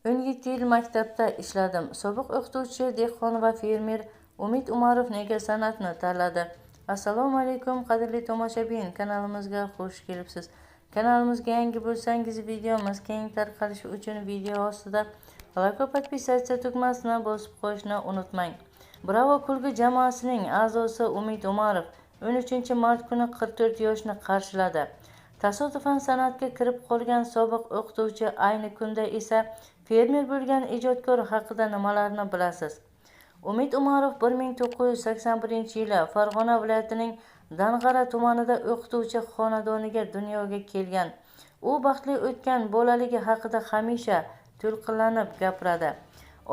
17 yil maktabda ishladim. Sobiq o'qituvchi, dehqon va fermer Umid Umarov nega san'atni tanladi? Assalomu alaykum, qadrli tomoshabin, kanalimizga xush kelibsiz. Kanalimizga yangi bo'lsangiz, videomiz keng tarqalishi uchun video ostida like va подписаться tugmasini bosib qo'yishni unutmang. Bravo kulgi jamoasining a'zosi Umid Umarov 13 mart kuni 44 yoshni qarshiladi. Tasodifan san'atga kirib qolgan sobiq o'qituvchi, ayni kunda esa fermer bo'lgan ijodkor haqida nimalarni bilasiz? Umid Umarov 1981 yili Farg'ona viloyatining Dang'ara tumanida o'qituvchi xonadoniga dunyoga kelgan. U baxtli o'tgan bolaligi haqida hamisha to'lqinlanib gapiradi.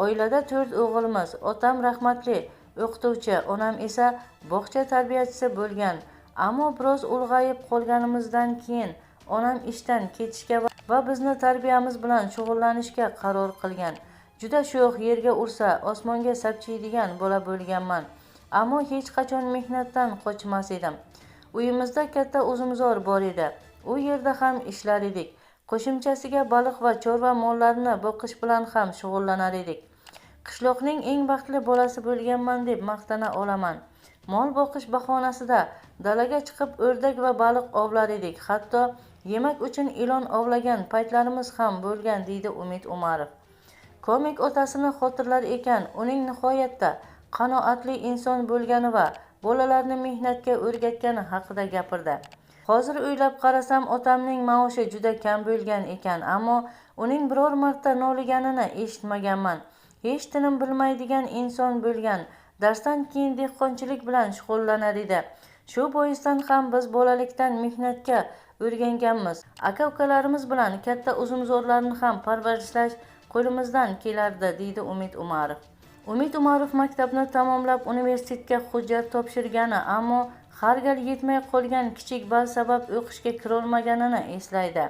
Oilada to'rt o'g'ilmiz. Otam rahmatli o'qituvchi, onam esa bog'cha tarbiyachisi bo'lgan. Ammo biroz ulg'ayib qolganimizdan keyin onam ishdan ketishga va bizni tarbiyamiz bilan shug'ullanishga qaror qilgan. Juda sho'x, yerga ursa osmonga sapchiydigan bola bo'lganman, ammo hech qachon mehnatdan qochmas edim. Uyimizda katta uzumzor bor edi, u yerda ham ishlar edik. Qo'shimchasiga baliq va chorva mollarini boqish bilan ham shug'ullanar edik. Qishloqning eng baxtli bolasi bo'lganman deb maqtana olaman. Mol boqish bahonasida dalaga chiqib o'rdak va baliq ovlar edik. Hatto yemak uchun ilon ovlagan paytlarimiz ham bo'lgan, deydi Umid Umarov. Komik otasini xotirlar ekan, uning nihoyatda qanoatli inson bo'lgani va bolalarni mehnatga o'rgatgani haqida gapirdi. Hozir o'ylab qarasam, otamning maoshi juda kam bo'lgan ekan, ammo uning biror marta noliganini eshitmaganman. Hech tinim bilmaydigan inson bo'lgan. Darsdan keyin dehqonchilik bilan shug'ullanar edi. Shu boisdan ham biz bolalikdan mehnatga o'rganganmiz. Aka ukalarimiz bilan katta uzumzorlarni ham parvarishlash qo'limizdan kelardi, deydi Umid Umarov. Umid Umarov maktabni tamomlab, universitetga hujjat topshirgani, ammo har gal yetmay qolgan kichik ball sabab o'qishga kirolmaganini eslaydi.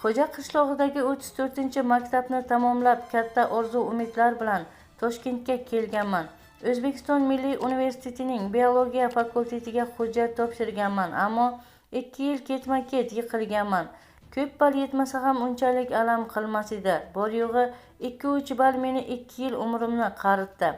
Xo'ja qishlog'idagi 34-maktabni tamomlab, katta orzu umidlar bilan Toshkentga kelganman. O'zbekiston Milliy universitetining biologiya fakultetiga hujjat topshirganman, ammo 2 yil ketma ket yiqilganman. Ko'p ball yetmasa ham unchalik alam qilmas edi. Bor yo'g'i 2-3 ball meni 2 yil umrimni qaritdi.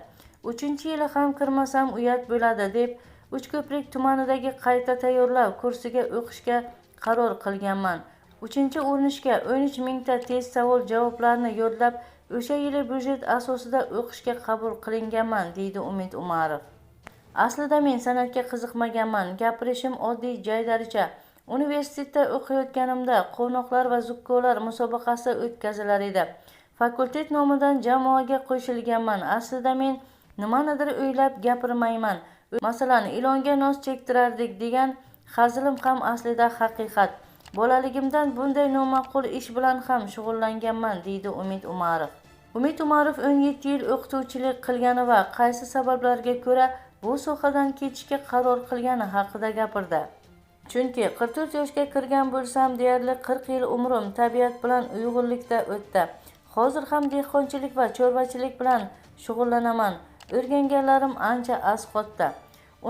Uchinchi yili ham kirmasam uyat bo'ladi deb Uchko'prik tumanidagi qayta tayyorlov kursiga o'qishga qaror qilganman. Uchinchi urinishga 13 mingta test savol javoblarni yodlab, o'sha yili byudjet asosida o'qishga qabul qilinganman, deydi Umid Umarov. Aslida men san'atga qiziqmaganman. Gapirishim oddiy, jaydaricha. Universitetda o'qiyotganimda quvnoqlar va zukkolar musobaqasi o'tkazilar edi. Fakultet nomidan jamoaga qo'shilganman. Aslida men nimanidir o'ylab gapirmayman. Masalan, ilonga nos chektirardik degan hazilim ham aslida haqiqat. Bolaligimdan bunday noma'qul ish bilan ham shug'ullanganman, deydi Umid Umarov. Umid Umarov 17 yil o'qituvchilik qilgani va qaysi sabablarga ko'ra bu sohadan ketishga qaror qilgani haqida gapirdi. Chunki 44 yoshga kirgan bo'lsam, deyarli 40 yil umrim tabiat bilan uyg'unlikda o'tdi. Hozir ham dehqonchilik va chorvachilik bilan shug'ullanaman. O'rganganlarim ancha asqotdi.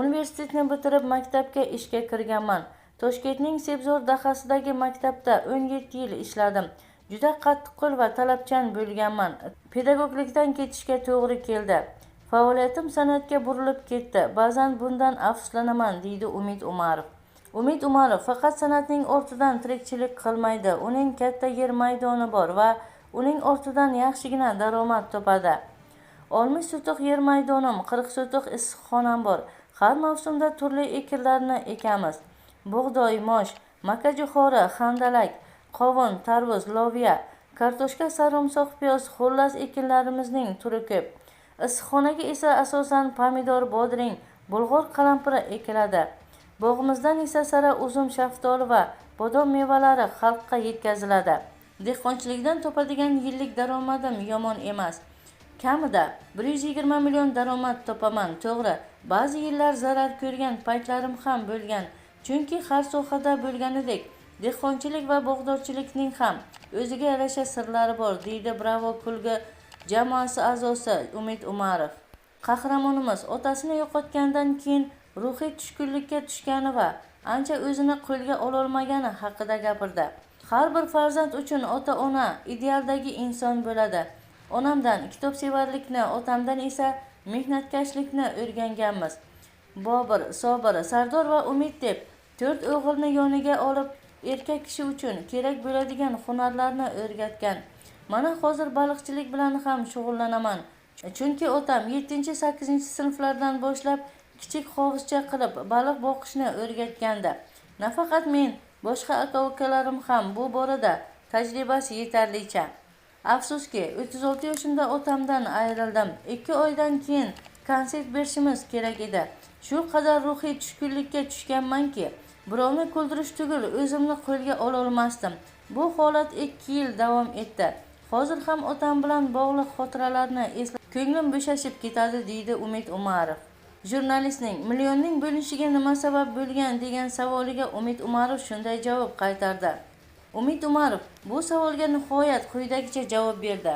Universitetni bitirib, maktabga ishga kirganman. Toshkentning Sebzor dahasidagi maktabda 17 yil ishladim. Juda qattiqqo'l va talabchan bo'lganman. Pedagoglikdan ketishga to'g'ri keldi. Faoliyatim san'atga burilib ketdi. Ba'zan bundan afsuslanaman, deydi Umid Umarov. Umid Umarov faqat san'atning ortidan tirikchilik qilmaydi. Uning katta yer maydoni bor va uning ortidan yaxshigina daromad topadi. 60 sotix yer maydonim, 40 sotix issiqxonam bor. Har mavsumda turli ekinlarni ekamiz. Bug'doy, mosh, makkajo'xori, handalak, qovun, tarvuz, loviya, kartoshka, sarimsoq, piyoz, xullas, ekinlarimizning turi ko'p. Issiqxonaga esa asosan pomidor, bodring, bulg'or qalampiri ekiladi. Bog'imizdan esa sara uzum, shaftoli va bodom mevalari xalqqa yetkaziladi. Dehqonchilikdan topadigan yillik daromadim yomon emas. Kamida 120 million daromad topaman. To'g'ri, ba'zi yillar zarar ko'rgan paytlarim ham bo'lgan. Chunki har sohada bo'lganidek, dehqonchilik va bog'dorchilikning ham o'ziga yarasha sirlari bor, deydi Bravo kulgi jamoasi a'zosi Umid Umarov. Qahramonimiz otasini yo'qotgandan keyin ruhiy tushkunlikka tushgani va ancha o'zini qo'lga ololmagani haqida gapirdi. Har bir farzand uchun ota-ona idealdagi inson bo'ladi. Onamdan kitobsevarlikni, otamdan esa mehnatkashlikni o'rganganmiz. Bobur, Sobir, Sardor va Umid deb 4 o'g'ilni yoniga olib, erkak kishi uchun kerak bo'ladigan hunarlarni o'rgatgan. Mana hozir baliqchilik bilan ham shug'ullanaman. Chunki otam 7-8 sinflardan boshlab kichik hovuzcha qilib baliq boqishni o'rgatgandi. Nafaqat men, boshqa aka-ukalarim ham bu borada tajribasi yetarlicha. Afsuski, 36 yoshimda otamdan ayrildim. 2 oydan keyin konsert berishimiz kerak edi. Shu qadar ruhiy tushkunlikka tushganmanki, birovni kuldirish tugul, o'zimni qo'lga ololmasdim. Bu holat 2 yil davom etdi. Hozir ham otam bilan bog'liq xotiralarni eslab, ko'nglim bo'shashib ketadi, deydi Umid Umarov. Jurnalistning Millionning bo'linishiga nima sabab bo'lgan degan savoliga Umid Umarov shunday javob qaytardi. Umid Umarov bu savolga nihoyat quyidagicha javob berdi.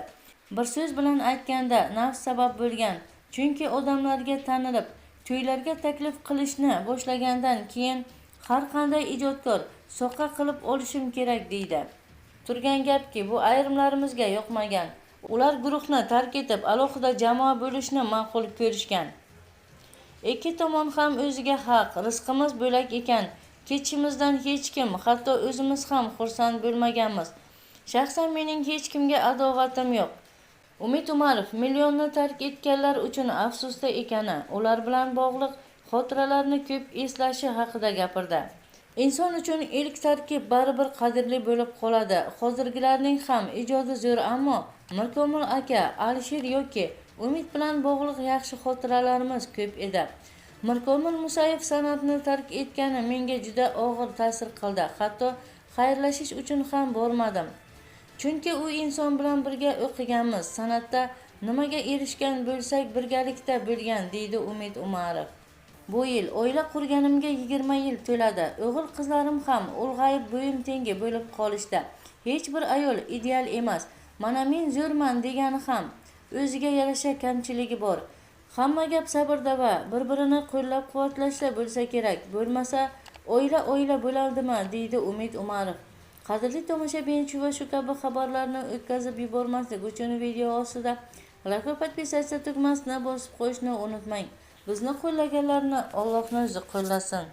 Bir so'z bilan aytganda, nafs sabab bo'lgan. Chunki odamlarga tanilib, to'ylarga taklif qilishni boshlagandan keyin har qanday ijodkor soqqa qilib olishim kerak deydi. Turgan gapki, bu ayrimlarimizga yoqmagan. Ular guruhni tark etib, alohida jamoa bo'lishni ma'qul ko'rishgan. Ikki tomon ham o'ziga haq, rizqimiz bo'lak ekan. Ketishimizdan hech kim, hatto o'zimiz ham xursand bo'lmaganmiz. Shaxsan mening hech kimga adovatim yo'q. Umid Umarov Millionni tark etganlar uchun afsusda ekani, ular bilan bog'liq xotiralarni ko'p eslashi haqida gapirdi. Inson uchun ilk tarkib baribir qadrli bo'lib qoladi. Hozirgilarning ham ijodi zo'r, ammo Mirkomil aka, Alisher yoki Umid bilan bog'liq yaxshi xotiralarimiz ko'p edi. Mirkomil Musayev san'atni tark etgani menga juda og'ir ta'sir qildi. Hatto xayrlashish uchun ham bormadim. Chunki u inson bilan birga o'qiganmiz. San'atda nimaga erishgan bo'lsak, birgalikda bo'lgan, deydi Umid Umarov. Bu yil oila qurganimga 20 yil to'ladi. O'g'il qizlarim ham ulg'ayib bo'yim tengi bo'lib qolishdi. Hech bir ayol ideal emas. Mana men zo'rman degani ham o'ziga yarasha kamchiligi bor. Hamma gap sabrda va bir-birini qo'llab-quvvatlashda bo'lsa kerak. Bo'lmasa, oila oila bo'ladimi, deydi Umid Umarov. Qadrli tomoshabin, shu va shu kabi xabarlarni o'tkazib yubormaslik uchun video ostida like va подписаться tugmasini bosib qo'yishni unutmang. Bizni qo'llaganlarni Allohning o'zi qo'llasin.